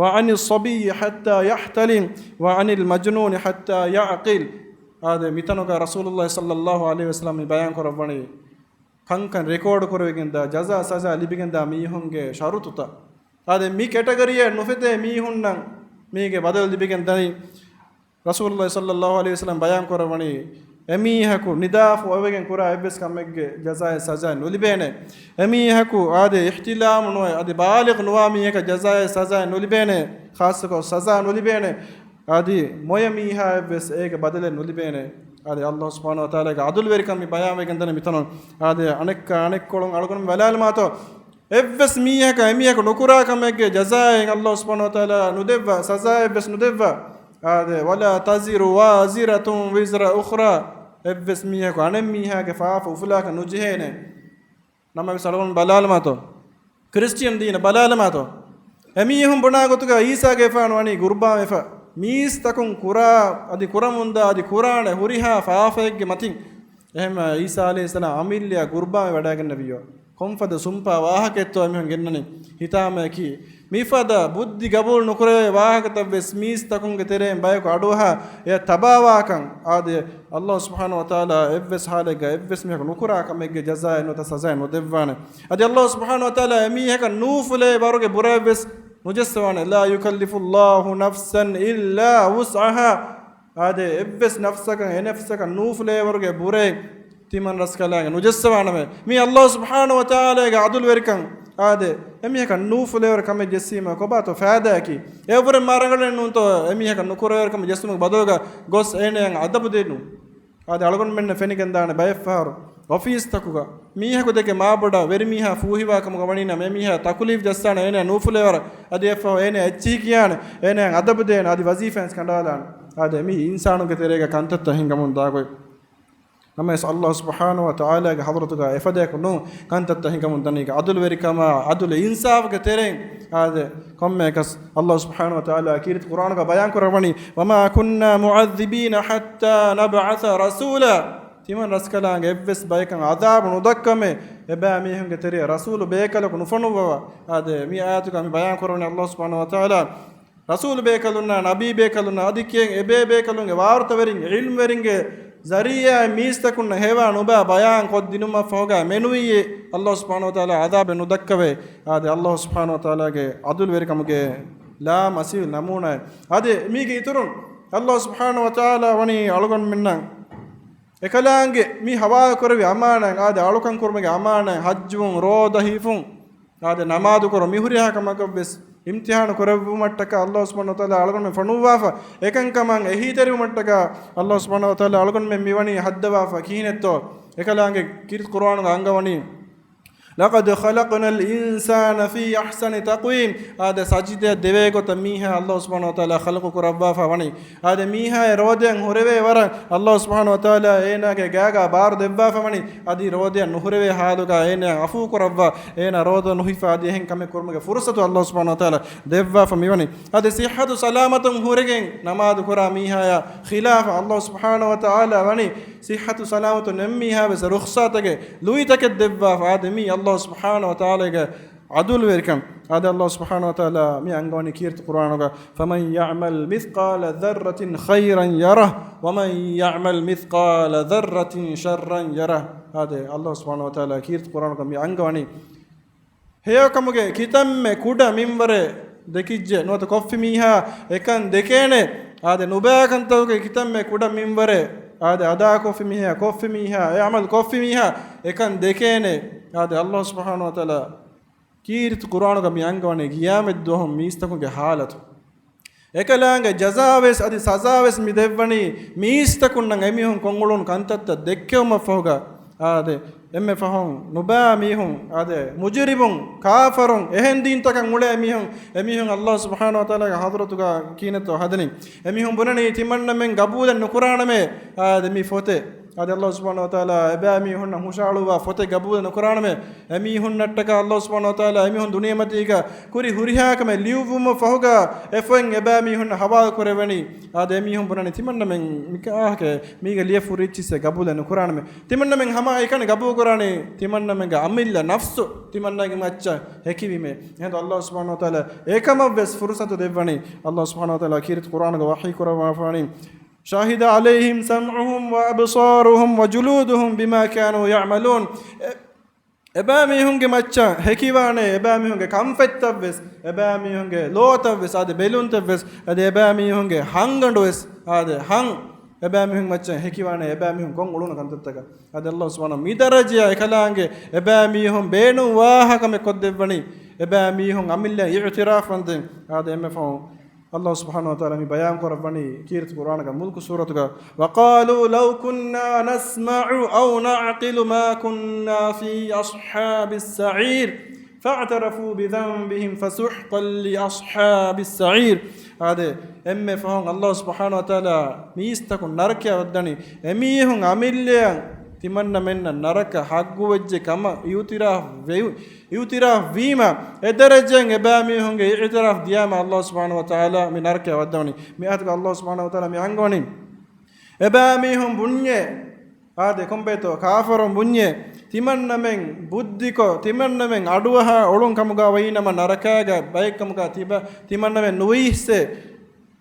وعن الصبي حتى يحتلم، وعن المجنون حتى يعقل. އާދެ، މިތަނުގަ ރަސޫލުﷲ ޞައްލައްލާހު ޢަލައިހި ވަސައްލަމަ މި ބަޔާން ކުރައްވަނީ، ކަންކަން ރެކޯޑް ކުރެވިގެންދާ، ޖަޒާ ސަޒާ ލިބިގެންދާ މީހުންގެ ޝަރުޠުތައް. އާދެ، މި ކެޓަގަރީއަށް ނުފެދޭ މީހުންނަށް މީގެ ބަދަލު ލިބިގެން ދަނީ. ރަސޫލުﷲ ޞައްލައްލާހު ޢަލައިހި ވަސައްލަމަ ބަޔާން ކުރައްވަނީ، އެމީހަކު ނިދާފު އޮވެގެން ކުރާ އެއްވެސް ކަމެއްގެ ޖަޒާއެއް ސަޒާއެއް ނުލިބޭނެ. އެމީހަކު އާދެ، އިޙްތިލާމު ނުވެ، އަދި ބާލިޣް ނުވާ މީހަކަށް ޖަޒާއެއް ސަޒާއެއް ނުލިބޭނެ. ޚާއްޞަކޮށް ސަޒާ ނުލިބޭނެ. އަދި މޮޔަ މީހާއަށްވެސް އޭގެ ބަދަލެއް ނުލިބޭނެ. އާދެ، އައްލާހު ސުބްޙާނަހު ވަތަޢާލާގެ ޢަދުލުވެރިކަން މި ބަޔާންވެގެން ދަނީ މިތަނުން. އާދެ، އަނެއްކާ އަނެއްކޮޅުން އަޅުގަނޑު ބަލާލަމާތޯ؟ އެއްވެސް މީހަކަށް އެމީހަކު ނުކުރާ ކަމެއްގެ ޖަޒާއެއް އައްލާހު ސުބްޙާނަހު ވަތަޢާލާ ނުދެއްވާ، ސަޒާއެއްވެސް ނުދެއްވާ. އާދެ، ولا تزر وازرة وزر أخرى. އެއްވެސް މީހަކު އަނެއް މީހާގެ ފާފަ އުފުލާކަށް ނުޖެހޭނެ. ނަމަވެސް އަޅުގަނޑު ބަލާލަމާތޯ؟ ކްރިސްޓިއަން ދީނަށް ބަލާލަމާތޯ؟ އެމީހުން ބުނާ ގޮތުގަ އީސާގެފާނު ވަނީ ގުރުބާންވެފަ. މީސްތަކުން ކުރާ، އަދި ކުރަމުންދާ، އަދި ކުރާނެ ހުރިހާ ފާފައެއްގެ މަތިން. އެހެން އީސާ ޢަލައިހިއްސަލާމް އަމިއްލަޔަށް ގުރުބާންވެ ވަޑައިގެންނެވިޔޯ. ކޮންފަދަ ސުންޕާ ވާހަކައެއްތޯ އެމީހުން ގެންނަނީ؟ ހިތާމަޔަކީ، މިފަދަ ބުއްދި ގަބޫލު ނުކުރެވޭ ވާހަކަތައްވެސް މީސްތަކުންގެ ތެރެއިން ބަޔަކު އަޑުއަހާ އެ ތަބާވާކަން. އާދެ، އައްލާހު ސުބްޙާނަހު ވަތަޢާލާ އެއްވެސް ޙާލެއްގަ އެއްވެސް މީހަކު ނުކުރާ ކަމެއްގެ ޖަޒާއެއް ނުވަތަ ސަޒާއެއް ނުދެއްވާނެ. އަދި އައްލާހު ސުބްޙާނަހު ވަތަޢާލާ އެމީހަކަށް ނޫފުލޭ ވަރުގެ ބުރައެއްވެސް ނުޖެއްސަވާނެ. لا يكلف الله نفسا إلا وسعها. އާދެ، އެއްވެސް ނަފްސަކަށް އެ ނަފްސަކަށް ނޫފުލޭވަރުގެ ބުރެއް ތިމަން ރަސްކަލާނގެ ނުޖެއްސަވާނަމޭ. މީ އައްލާހު ސުބްޙާނަހު ވަތަޢާލާގެ ޢަދުލުވެރިކަން. އާދެ، އެމީހަކަށް ނޫފުލޭވަރު ކަމެއް ޖެއްސީމަ ކޮބާތޯ ފައިދާއަކީ؟ އެއަށްވުރެ މާ ރަނގަޅެއް ނޫންތޯ އެމީހަކަށް ނުކުރެވޭވަރު ކަމެއް ޖެއްސުމުގެ ބަދަލުގަ ގޮސް އޭނަޔަށް އަދަބު ދޭނު. އާދެ، އަޅުގަނޑުމެންނަށް ފެނިގެންދާނެ ބައެއްފަހަރު އޮފީސްތަކުގަ މީހަކު ދެކެ މާބޮޑަށް ވެރިމީހާ ފޫހިވާ ކަމުގަ ވަނީނަމަ، އެމީހާ ތަކުލީފް ޖައްސާނެ އޭނަ ނޫފުލޭވަރަށް. އަދި އެއަށްފަހު އޭނަ އެއްޗިހި ކިޔާނެ، އޭނައަށް އަދަބު ދޭނެ، އަދި ވަޒީފާއިން ކަނޑާލާނެ. އާދެ، މީ އިންސާނުންގެ ތެރޭގަ ކަންތައްތައް ހިނގަމުން ދާގޮތް. ނަމަވެސް އައްލާހު ސުބްޙާނަހު ވަތަޢާލާގެ ޙަޟްރަތުގަ އެފަދައަކު ނޫން ކަންތައްތައް ހިނގަމުން ދަނީގަ، ޢަދުލުވެރިކަމާ، ޢަދުލު އިންސާފުގެ ތެރެއިން. އާދެ، ކޮންމެއަކަސް އައްލާހު ސުބްޙާނަހު ވަތަޢާލާ ކީރިތި ޤުރްއާނުގަ ބަޔާން ކުރައްވަނީ، وما كنا معذبين حتى نبعث رسولا. ތިމަން ރަސްކަލާނގެ އެއްވެސް ބަޔަކަށް ޢަޛާބު ނުދައްކަމޭ، އެބައިމީހުންގެ ތެރެއަށް ރަސޫލު ބޭކަލަކު ނުފޮނުއްވަވާ. އާދެ، މި އާޔަތުގަ މި ބަޔާން ކުރަވަނީ އައްލާހު ސުބްޙާނަހު ވަތަޢާލާ ރަސޫލު ބޭކަލުންނާ، ނަބީ ބޭކަލުންނާ، އަދި ކިޔެން އެބޭ ބޭކަލުންގެ ވާރުތަވެރިން، ޢިލްމުވެރިންގެ ޒަރީޢާއިން މީސްތަކުންނަށް ހެވާ ނުބާ ބަޔާން ކޮށްދިނުމަށްފަހުގަ މެނުވީ އައްލާހު ސުބްޙާނަހު ވަތަޢާލާ ޢަޛާބެއް ނުދައްކަވޭ. އާދެ، އައްލާހު ސުބްޙާނަހު ވަތަޢާލާގެ ޢަދުލުވެރިކަމުގެ ލާމަސީލު ނަމޫނާއެއް. އާދެ، މީގެ އިތުރުން އައްލާހު ސުބްޙާނަހު ވަތަޢާލާ ވަނީ އަޅުގަނޑުމެންނަށް އެކަލާނގެ މި ހަވާލު ކުރެވި އަމާނާތް، އާދެ، އަޅުކަން ކުރުމުގެ އަމާނާތް، ޙައްޖުވުން، ރޯދަ ހިފުން، އާދެ، ނަމާދު ކުރުން، މި ހުރިހާ ކަމަކަށްވެސް އިމްތިޙާނު ކުރެއްވުމަށްޓަކާ އައްލާހު ސުބްޙާނަހު ވަތަޢާލާ އަޅުގަނޑުމެން ފޮނުއްވާފަ، އެކަންކަމަށް އެހީތެރިވުމަށްޓަކާ އައްލާހު ސުބްޙާނަހު ވަތަޢާލާ އަޅުގަނޑުމެން މިވަނީ ހައްދަވާފަ ކިހިނެއްތޯ؟ އެކަލާނގެ ކީރިތި ޤުރުއާނުގަ އަންގަވަނީ، لقد خلقنا الإنسان في أحسن تقويم. އާދެ، ސަޖިދައަށް ދެވޭ ގޮތަށް މީހާ އައްލާހު ސުބްޙާނަހު ވަތަޢާލާ ޚަލްޤު ކުރައްވާފަ ވަނީ. އާދެ، މީހާއަށް ރޯދައަށް ހުރެވޭ ވަރަށް އައްލާހު ސުބްޙާނަހު ވަތަޢާލާ އޭނާގެ ގާގާ ބާރު ދެއްވާފަ ވަނީ. އަދި ރޯދައަށް ނުހުރެވޭ ޙާލުގަ އޭނާއަށް ޢަފޫ ކުރައްވާ، އޭނާ ރޯދަ ނުހިފާ އަދި އެހެން ކަމެއް ކުރުމުގެ ފުރުޞަތު އައްލާހު ސުބްޙާނަހު ވަތަޢާލާ ދެއްވާފަ މިވަނީ. އަދި ޞިއްޙަތު ސަލާމަތުން ހުރެގެން ނަމާދު ކުރާ މީހާޔާ ޚިލާފަށް އައްލާހު ސުބްޙާނަހު ވަތަޢާލާ ވަނީ ޞިއްޙަތު ސަލާމަތު ނެތް މީހާވެސް ރުޚްޞާތެއްގެ ލުއިތަކެއް ދެއްވާފަ. އާދެ، މީ އައްލާހު ސުބްޙާނަހު ވަތަޢާލާގެ ޢަދުލުވެރިކަން. އާދެ، އައްލާހު ސުބްޙާނަހު ވަތަޢާލާ މި އަންގަވަނީ ކީރިތި ޤުރުއާނުގަ، فمن يعمل مثقال ذرة خيرا يره ومن يعمل مثقال ذرة شرا يره. އާދެ، އައްލާހު ސުބްޙާނަހު ވަތަޢާލާ ކީރިތި ޤުރުއާނުގަ މި އަންގަވަނީ، ހެޔޮކަމުގެ ކިތަންމެ ކުޑަ މިންވަރެއް ދެކިއްޖެ ނުވަތަ ކޮށްފި މީހާ އެކަން ދެކޭނެ. އާދެ، ނުބައިކަންތަކުގެ ކިތަންމެ ކުޑަ މިންވަރެއް އާދެ، އަދާކޮށްފި މީހާ، ކޮށްފި މީހާ، އެ ޢަމަލު ކޮށްފި މީހާ އެކަން ދެކޭނެ. އާދެ، އައްލާހު ސުބްޙާނަހު ވަތަޢާލާ ކީރިތި ޤުރުއާނުގަ މި އަންގަވަނީ ޤިޔާމަތްދުވަހު މީސްތަކުންގެ ޙާލަތު. އެކަލާނގެ ޖަޒާވެސް އަދި ސަޒާވެސް މި ދެއްވަނީ މީސްތަކުންނަށް އެމީހުން ކޮށްއުޅުނު ކަންތައްތައް ދެއްކެވުމަށްފަހުގަ. އާދެ، އެންމެ ފަހުން ނުބާ މީހުން، އާދެ، މުޖުރިމުން، ކާފަރުން، އެހެން ދީންތަކަށް އުޅޭ މީހުން، އެމީހުން އައްލާހު ސުބްޙާނަހު ވަތަޢާލާގެ ޙަޟްރަތުގަ ކިހިނެއްތޯ ހަދަނީ؟ އެމީހުން ބުނަނީ ތިމަންނަމެން ގަބޫލެއް ނުކުރާނަމޭ، އާދެ، މި ފޮތެއް. އާދެ، އައްލާހު ސުބްޙާނަހު ވަތަޢާލާ އެބައިމީހުންނަށް ހުށައަޅުއްވާ ފޮތެއް ގަބޫލެއް ނުކުރާނަމޭ. އެމީހުންނަށްޓަކާ އައްލާހު ސުބްޙާނަހު ވަތަޢާލާ އެމީހުން ދުނިޔެމަތީގަ ކުރި ހުރިހާ ކަމެއް ލިޔުއްވުމަށް ފަހުގަ އެ ފޮތް އެބައިމީހުންނަށް ޙަވާލު ކުރެވެނީ. އާދެ، އެމީހުން ބުނަނީ ތިމަންނަމެން މިކާހަކޭ މީގަ ލިޔެފަ ހުރި އެއްޗިއްސެއް ގަބޫލެއް ނުކުރާނަމޭ. ތިމަންނަމެން ހަމަ އެކަނި ގަބޫލުކުރާނީ ތިމަންނަމެންގެ އަމިއްލަ ނަފްސު ތިމަންނަގެ މައްޗަށް ހެކިވީމޭ. އެހިނދު އައްލާހު ސުބްޙާނަހު ވަތަޢާލާ އެކަމަށްވެސް ފުރުޞަތު ދެއްވަނީ. އައްލާހު ސުބްޙާނަހު ވަތަޢާލާ ކީރިތި ޤުރުއާނުގަ ވަޙީ ކުރައްވާފަވަނީ، شهد عليهم سمعهم وأبصارهم وجلودهم بما كانوا يعملون. އެ-، އެބައިމީހުންގެ މައްޗަށް ހެކިވާނެ، އެބައިމީހުންގެ ކަންފަތްތައްވެސް، އެބައިމީހުންގެ ލޯތައްވެސް، އާދެ، ބެލުންތައްވެސް، އާދެ، އެބައިމީހުންގެ ހަންގަނޑުވެސް، އާދެ، ހަން އެބައިމީހުން މައްޗަށް ހެކިވާނެ، އެބައިމީހުން ކޮށް އުޅުނު ކަންތައްތަކަށް. އާދެ، އައްލާހު ސުބްޙާނަހު މި ދަރަޖަޔަށް އެކަލާނގެ އެބައިމީހުން ބޭނުންވާހަކަމެއް ކޮށްދެއްވަނީ، އެބައިމީހުން އަމިއްލަ އިޢުތިރާފްވަންތެން. އާދެ، އެންމެ ފަހުން އައްލާހު ސުބްޙާނަހު ވަތަޢާލާ މި ބަޔާން ކުރައްވަނީ ކީރިތި ޤުރުއާނުގަ މުލްކު ސޫރަތުގަ، وقالوا لو كنا نسمع أو نعقل ما كنا في أصحاب السعير فاعترفوا بذنبهم فسحقا لأصحاب السعير. އާދެ، އެންމެ ފަހުން އައްލާހު ސުބްޙާނަހު ވަތަޢާލާ މީސްތަކުން ނަރަކަޔަށް ވައްދަނީ، އެމީހުން އަމިއްލަޔަށް ތިމަންނަމެންނަށް ނަރަކަ ޙައްޤުވެއްޖެ ކަމަށް އިޢުތިރާފް ވެ-، އިޢުތިރާފް ވީމަ، އެ ދަރަޖައިން އެބައިމީހުންގެ އިޢުތިރާފް ދިޔާމަ އައްލާހު ސުބްޙާނަހު ވަތަޢާލާ މި ނަރަކަޔަށް ވައްދަވަނީ. މި އާޔަތުގަ އައްލާހު ސުބްޙާނަހު ވަތަޢާލާ މި އަންގަވަނީ، އެބައިމީހުން ބުންޏޭ، އާދެ، ކޮންބައިތޯ ކާފަރުން ބުންޏޭ، ތިމަންނަމެން ބުއްދިކޮށް، ތިމަންނަމެން އަޑުއަހާ އުޅުން ކަމުގަ ވައިނަމަ ނަރަކާގަ ބައެއްކަމުގަ ތިބަ-، ތިމަންނަމެން ނުވިސްސޭ.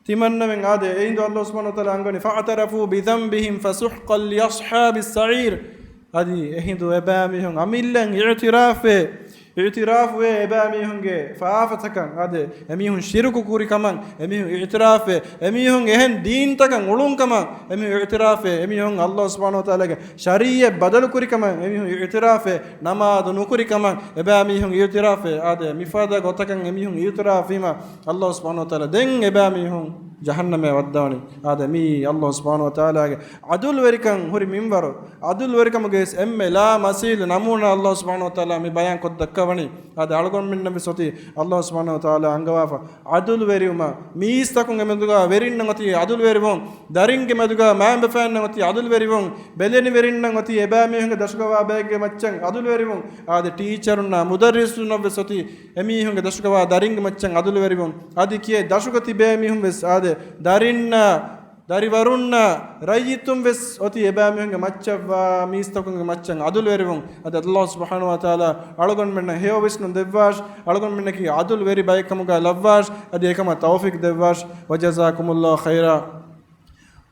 ތިމަންނަމެން އާދެ، އެހިނދު އައްލާހު ސުބްޙާނަހު ވަތަޢާލާ އަންގަވަނީ، فاعترفوا بذنبهم فسحقا لأصحاب السعير. އަދި އެހިނދު އެބައިމީހުން އަމިއްލައަށް އިޢުތިރާފްވޭ، އިޢުތިރާފްވޭ އެބައިމީހުންގެ ފާފަތަކަށް. އާދެ، އެމީހުން ޝިރުކު ކުރި ކަމަށް އެމީހުން އިޢުތިރާފްވޭ، އެމީހުން އެހެން ދީންތަކަށް އުޅުން ކަމަށް އެމީހުން އިޢުތިރާފްވޭ، އެމީހުން އައްލާހު ސުބްޙާނަހު ވަތަޢާލާގެ ޝަރީޢަތް ބަދަލު ކުރި ކަމަށް އެމީހުން އިޢުތިރާފްވޭ، ނަމާދު ނުކުރި ކަމަށް އެބައިމީހުން އިޢުތިރާފްވޭ. އާދެ، މިފަދަ ގޮތަކަށް އެމީހުން އިޢުތިރާފްވީމަ، އައްލާހު ސުބްޙާނަހު ވަތަޢާލާ ދެން އެބައިމީހުން ޖަހަންނަމަށް ވައްދަވަނީ. އާދެ، މީ އައްލާހު ސުބްޙާނަހު ވަތަޢާލާގެ ޢަދުލުވެރިކަން ހުރި މިންވަރު، ޢަދުލުވެރިކަމުގެ އެންމެ ލާމަސީލު ނަމޫނާ އައްލާހު ސުބްޙާނަހު ވަތަޢާލާ މި ބަޔާން ކޮށް ދައްކަވަނީ. އާދެ، އަޅުގަނޑުމެންނަށްވެސް އޮތީ އައްލާހު ސުބްޙާނަހު ވަތަޢާލާ އަންގަވާފަ ޢަދުލުވެރިވުމަށް، މީސްތަކުންގެ މެދުގަ ވެރިންނަށް އޮތީ ޢަދުލުވެރިވުން، ދަރިންގެ މެދުގަ މައިންބަފައިންނަށް އޮތީ ޢަދުލުވެރިވުން، ބެލެނިވެރިންނަށް އޮތީ އެބައިމީހުންގެ ދަށުގަވާ ބައެއްގެ މައްޗަށް ޢަދުލުވެރިވުން، އާދެ، ޓީޗަރުންނާ މުދައްރިސުންނަށްވެސް އޮތީ އެމީހުންގެ ދަށުގަވާ ދަރިންގެ މައްޗަށް ޢަދުލުވެރިވުން، އަދި ކިޔޭ ދަށުގަ ތިބޭ މީހުން ވެސް، އާދެ، ދަރިންނާ، ދަރިވަރުންނާ، ރައްޔިތުން ވެސް އޮތީ އެބައިމީހުންގެ މައްޗަށްވާ މީސްތަކުންގެ މައްޗަށް ޢަދުލުވެރިވުން. އަދި އައްލާހު ސުބްޙާނަހު ވަތަޢާލާ އަޅުގަނޑުމެންނަށް ހެޔޮ ވިސްނުން ދެއްވާށި، އަޅުގަނޑުމެންނަކީ ޢަދުލުވެރި ބައެއްކަމުގަ ލައްވާށި، އަދި އެކަމަށް ތައުފީޤް ދެއްވާށި. وجزاكم الله خيرا.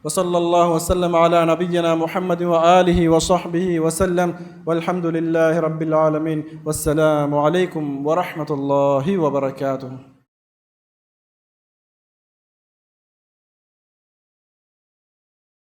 وصلى الله وسلم على نبينا محمد وآله وصحبه وسلم، والحمد لله رب العالمين، والسلام عليكم ورحمة الله وبركاته.